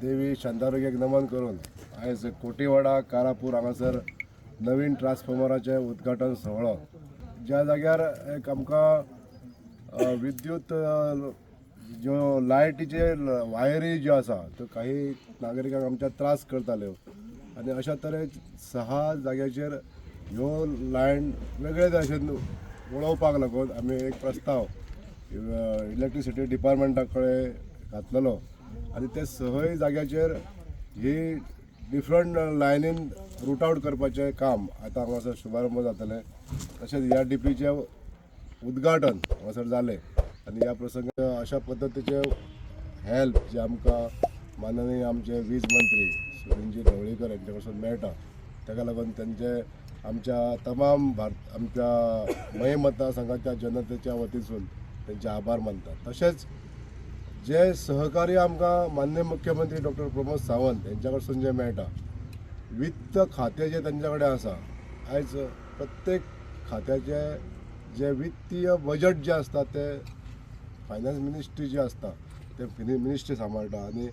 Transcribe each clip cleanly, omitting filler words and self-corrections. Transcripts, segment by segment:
देवी शांतादुर्गेक नमन करून आयज कोटीवाडा कारापूर हांगासर नवीन ट्रान्सफॉर्मराचें उद्घाटन सुवाळो, ज्या जाग्यार एक आमकां विद्युत ज्यो लायटीचे वायरी ज्यो आसा त्यो काही नागरिकांक आमच्या त्रास करताल्यो आनी अशा तरेन 6 जाग्याचेर ह्यो लायन वेगळे भाशेन वळोवपाक लागून आमी एक प्रस्ताव इलेक्ट्रिसिटी डिपार्टमेंटा कडेन घातलेलो आनी ते 6 जाग्याचेर ही डिफरंट लायनीन रूट आवट करपाचें काम आतां हांगासर शुभारंभ जातलें. तशेंच ह्या डीपीचें उद्घाटन हांगासर जालें आनी ह्या प्रसंगार अशा पद्दतीचे हेल्प जे आमकां माननीय आमचे वीज मंत्री सुदिनजी ढवळीकर यांचे कडसून मेळटा, ताका लागून तेंचे आमच्या तमाम भारत आमच्या मये मतदारसंघाच्या जनतेच्या वतीसून तेंचे आभार मानतात. तशेंच जे सहकार्य आमकां माननीय मुख्यमंत्री डॉक्टर प्रमोद सावंत हेंच्या कडसून जें मेळटा, वित्त खातें जें तेंच्या कडेन आसा, आयज प्रत्येक खात्याचें जें वित्तीय बजट जें आसता तें फायनान्स मिनिस्ट्री जी आसता ते मिनिस्ट्री सांबाळटा आनी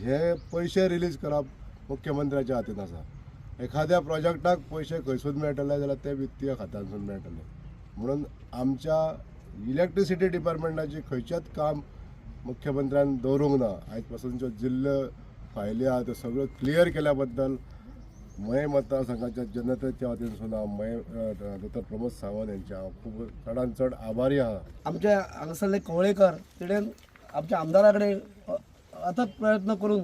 हे पयशे रिलीज करप मुख्यमंत्र्याच्या हातीन आसा. एखाद्या प्रोजेक्टाक पयशे खंयसून मेळटले जाल्यार ते वित्तीय खात्यांसून मेळटले. म्हणून आमच्या इलेक्ट्रिसिटी डिपार्टमेंटाची खंयचेंच काम मुख्यमंत्र्यान दवरूंक ना. आयज पासून ज्यो जिल्लो फायली आहा त्यो सगळ्यो क्लियर केल्या बद्दल मये मतदारसंघाच्या जनतेच्या वतीनसून हांव मये डॉक्टर प्रमोद सावंत यांचे हांव खूब चडान चड आभारी आहा. आमच्या हांगासरले कवळेकर तेणेन आमच्या आमदारा कडेन अथक प्रयत्न करून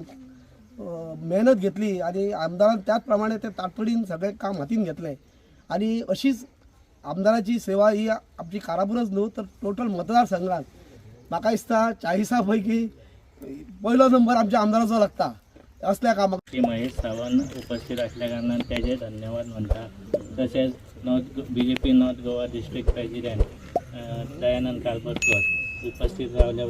मेहनत घेतली आनी आमदारान त्याच प्रमाणे ते तातडीन सगळें काम हातीन घेतलें आनी अशीच आमदाराची सेवा ही आमची कारापुरच न्हू तर टोटल मतदारसंघात म्हाका दिसता 40 पैकी पयलो नंबर आमच्या आमदाराचो लागता असल्या कामाक. श्री महेश सावंत उपस्थित असल्या कारणान त्याचे धन्यवाद म्हणटा. तशेंच north BJP North Goa district president Dayanand Kalpatkar उपस्थित रावल्या.